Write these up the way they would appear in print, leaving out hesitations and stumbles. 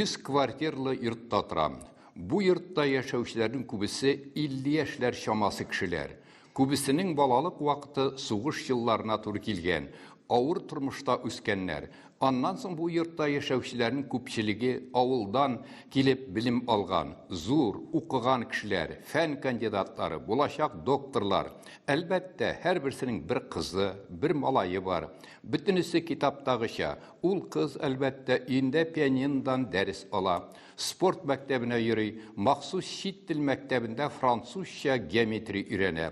100 квартирлы йортта торам. Бу йортта яшәүчеләрнең күбесе 50 яшьләр чамасы кешеләр. Күбесенең балалык вакыты сугыш елларына туры килгән, авыр тормышта үскәннәр. Аннан соң бу йортта яшәүчеләрнең күпчелеге авылдан килеп белем алган, зур, укыган кешеләр, фән кандидатлары, булачак докторлар. Әлбәттә, һәрберсенең бер кызы, бер малае бар. Бөтенесе китаптагыча. Ул кыз, әлбәттә, өендә пианинодан дәрес ала. Спорт мәктәбенә йөри, махсус чит тел мәктәбендә французча геометрия өйрәнә.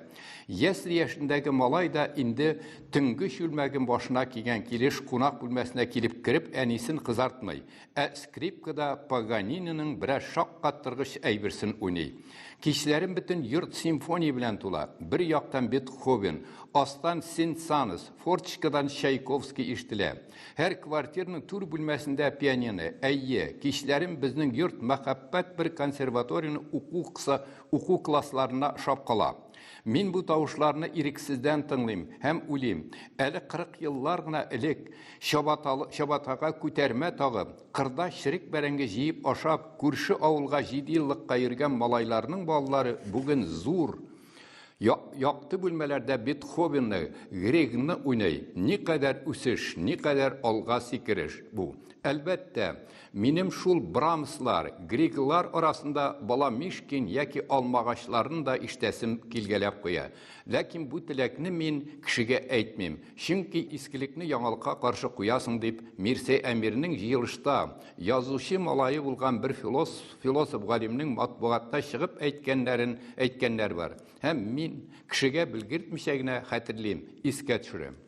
Ясле яшендәге малай да инде төнге чүлмәген башына кигән килеш кунак бүлмәсенә килеп кереп әнисен кызартмый, ә скрипкада Паганининың берәр шаккаттыргыч әйберсен уйный. Кичләрен бөтен йорт симфония белән тула. Бер яктан Бетховен, астан Сен-Санс, форточкадан Чайковский ишетелә. Һәр квартирның түр бүлмәсендә пианино. Әйе, кичләрен безнең йорт мәхәббәт бер консерваторияне уку уку классларына ошап кала. Мин бу тавышларны ирексездән тыңлыйм һәм уйлыйм, әле 40 еллар гына элек чабаталы, чабатага күтәрмә тагып, кырда черек бәрәңге җыеп ашап, күрше авылга җидееллыкка йөргән малайларның балалары бүген зур, Якты бүлмәләрдә Бетховенны, Григны уйный. Никадәр үсеш, никадәр алга сикереш бу. Әлбәттә, минем шул Брамслар, Григлар арасында Баламишкин яки Алмагачларны да ишетәсем килгәләп куя. Ләкин бу теләкне мин кешегә әйтмим. Чөнки искелекне яңалыкка каршы куясың дип, Мирсәй Әмирнең җыелышта язучы малае булган бер философ галимнең матбугатта чыгып әйткәннәрен әйткәннәр бар. Һәм мин кешегә белгертмичә генә хәтерлим, искә төшерәм.